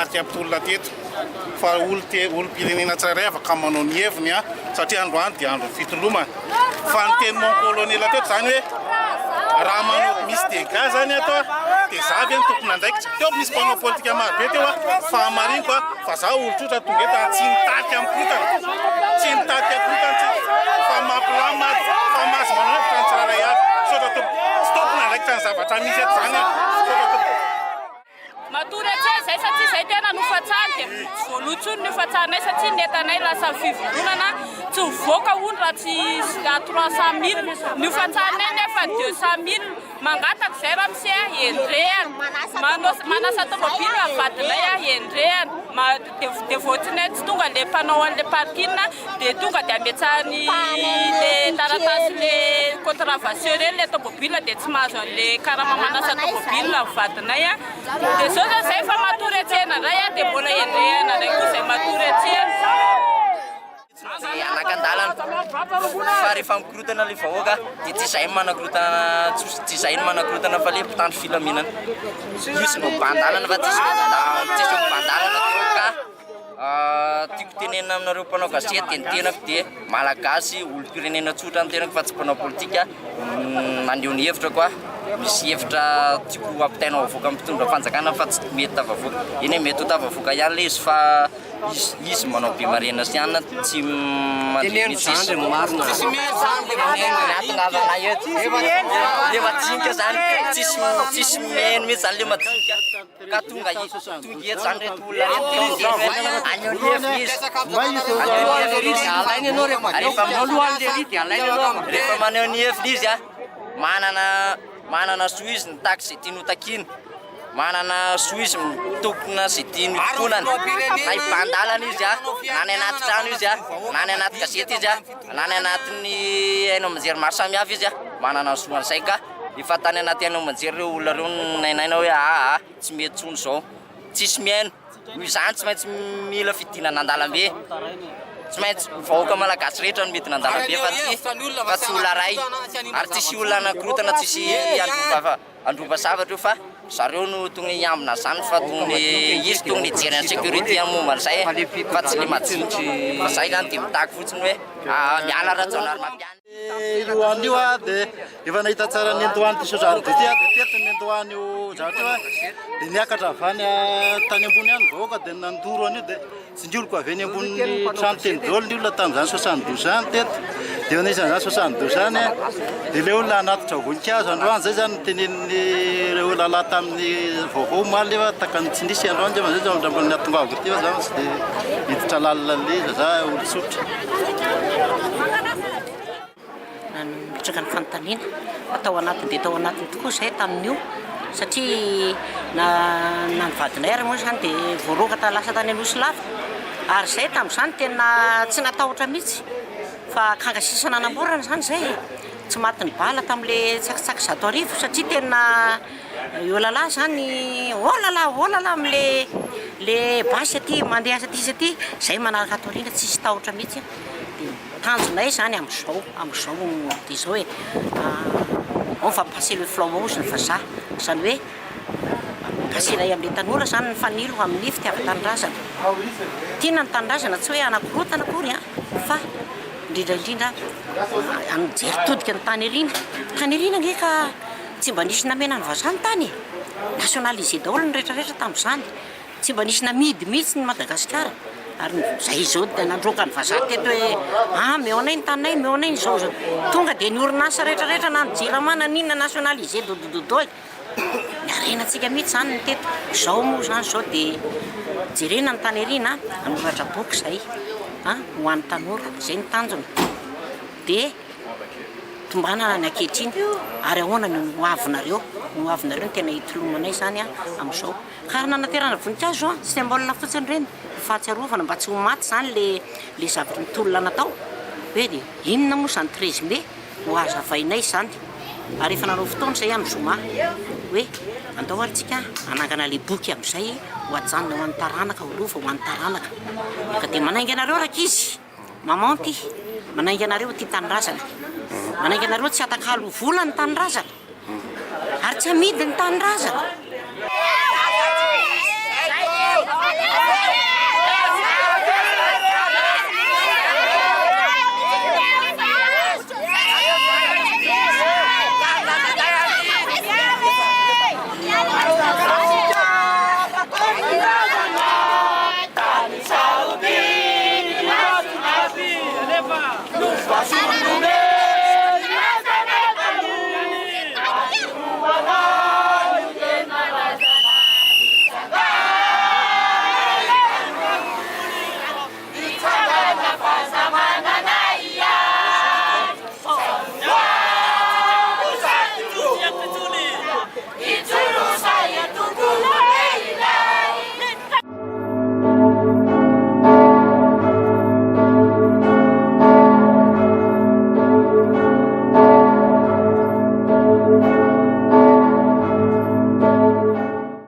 nitarika mpitolona teto fa olom-pirenena tsirairay afaka manao ny heviny satria androany dia andron'ny fitolomana. Fa ny teny mon colonel teto zany hoe raha manao misy dégâts zany ato dia za ve no tompon'andraikitra. Teo misy mpanao politika maro be teo fa hamariniko fa za olon-tsotra tonga eto tsy nitarika mikorontana, tsy nitarika korontana tsika fa mampilamina fa mahazo manao hevitra ny tsirairay avy. Misaotra tompoko. Tsy tompon'andraikitra ny zavatra misy eto zany aho. Misaotra tompoko. Matory hatreo izay satria izay tena nofatsahany dia tsy voaloa intsony ny hofatsahanay satria ny entanay lasa fivondronana tsy mivoaka hono raha tsy à 300 mille ny hofatsahanay nefa 200 mille. Mangataka izay ramose a, endrehana. Manao manasa tomobile ny vadinay a, endrehana. Dia vao tsy tsy tonga le mpanao an'le parking dia tonga dia ametsahany le taratasy le contravention ireny le tomobile dia tsy mahazo an'le karama manasa tomobile ny vadinay a. Dia zao zany zay fa matory an-tsena indray a, dia mbola endrehana indray koa izay matory an-tsena. Tsy anakan-dalana fa rehefa mikorotana le vahoaka dia tsy izahay no manakorotana, tsy izahay no manakorotana fa le mpitandro filaminana. Izy no mibahan-dalana fa tsisy tsisy mibahan-dalana teo ka tiako tenenina aminareo mpanao gazety dia ny tenako dia malagasy olom-pirenena tsotra ny tenako fa tsy mpanao politika naneho ny hevitrako aho. Misy hevitra tiako ampitaina ho avoaka amin'ny mpitondra fanjakana fa tsy mety tafavoaka. Eny e mety ho tafavoaka ihany le izy fa Izy izy manao be marena sy anona tsy mandre mihitsy izy. Tsisy miheno zany le Nahatongavana eto. Le madinika zany tsisy tsisy miheno mihitsy zany le madinika. Ka tonga tonga eto zany reto olona reto de miteny hoe any heviny izy. Any heviny izy. Rehefa rehefa maneho ny heviny izy a, manana manana zo izy mitaky izay tiany ho takiana. Manana zo izy mitompona izay tiany hotomponana. Na hibahan-dalana izy, na any anaty trano izy, na any anaty gazety izy, na any anatin'ny haino aman-jery maro samihafa izy, manana zo an'izay ka efa tany anaty haino aman-jery ireo olona ireo no nainaina hoe aa tsy mety intsony izao, tsisy mihaino. Noho izany tsy maintsy mila fidinana an-dalambe, tsy maintsy vahoaka malagasy rehetra no midina an-dalambe fa tsy fa tsy olona iray ary tsisy olona hanakorontana, tsisy handroba Handroba zavatra io fa zareo no tokony hiambina an'izany fa tokony izy tokony hijery ny sécurité amin'ny momba an'izay fa tsy le majinika fa zay zany dia mitaky fotsiny hoe miala Rajaonarimampianina. Io andro io aho dia efa nahita tsara ny nentoany ity sodrano ity aho dia teto ny nentoany io zavatra io dia niakatra avy any tany ambony any ny vahoaka dia nandoro an'io dia Tsindrioloko avy eny ambonin'ny trano teny daholo ny olona tamin'izany 72 izany teto. Dia anisan'izany 72 izany dia ilay olona hanatitra voninkazo androany izay izany notenenin'ireo lalahy tamin'ny vaovao omaly nefa takany tsy nisy androany nefa izay zavatra mbola nahatongavako aty fa za tsy dia hiditra lalina an'ilay izy za olon-tsotra. Nametraka ny fanontaniana fa tao anatiny dia tao anatiny tokoa izahay tamin'io satria na na ny vadinay ary moa izany dia voaroaka ta lasa tany Anosilava ary izahay tamin'izany tena tsy natahotra mihitsy fa akanga sisa nanamborana izany izay e, tsy matin'ny bala tamin'ilay tsakitsaky 1100 satria tena eo lala izany oh lala oh lala amin'ilay le basy aty mandeha aty sy aty, izahay manaraka ato aoriana tsisy tahotra mihitsy dia. Tanjonay izany amin'izao, amin'izao dia izao e, on va passer le flambeau hozy ny vazaha, izany hoe passer-nay amin'ilay tanora izany ny fanilo amin'ny fitiavan-tanindrazana. Tiana ny tanindrazana tsy hoe hanakorontana akory an, fa indrindra indrindra mijery todika ny tany aoriana. Tany aoriana ange ka tsy mba nisy namena ny vazaha ny tany e, nationalisé daholo ny rehetra rehetra tamin'izany. Tsy mba nisy namidy mihitsy ny Madagasikara ary izay izao dia nandroaka ny vazaha teto hoe ah meo anay ny taninay, meo anay ny izao izao. Tonga dia ny orinasa rehetra rehetra na ny jirama na n'inona nationalisé dodododoy. Ny harenantsika mihitsy izany ny teto. Izao moa izany izao dia jerena ny tany aoriana, hanoratra boky izay ho an'ny tanora, izay ny tanjona. Dia tombanana ny ankehitriny ary ahoana ny ho avinareo, ny ho avinareo no tena hitolomanay izany amin'izao. Ka ary nanaterana voninkazo an, symbole fotsiny ireny, fahatsiarovana mba tsy ho maty izany le le zavatra ny tolona natao, hoe de inona moa izany 13 mai, ho hazavainay izany, ary efa nanao fotoana izay amin'ny zoma hoe andao ary tsika hanangana le boky amin'izay ho ajanona ho an'ny taranaka, ho lova ho an'ny taranaka, ka dia manainga anareo rankizy, maman ty, manainga anareo tia tanindrazana, manainga anareo tsy atakalo vola ny tanindrazana, ary tsy amidy ny tanindrazana.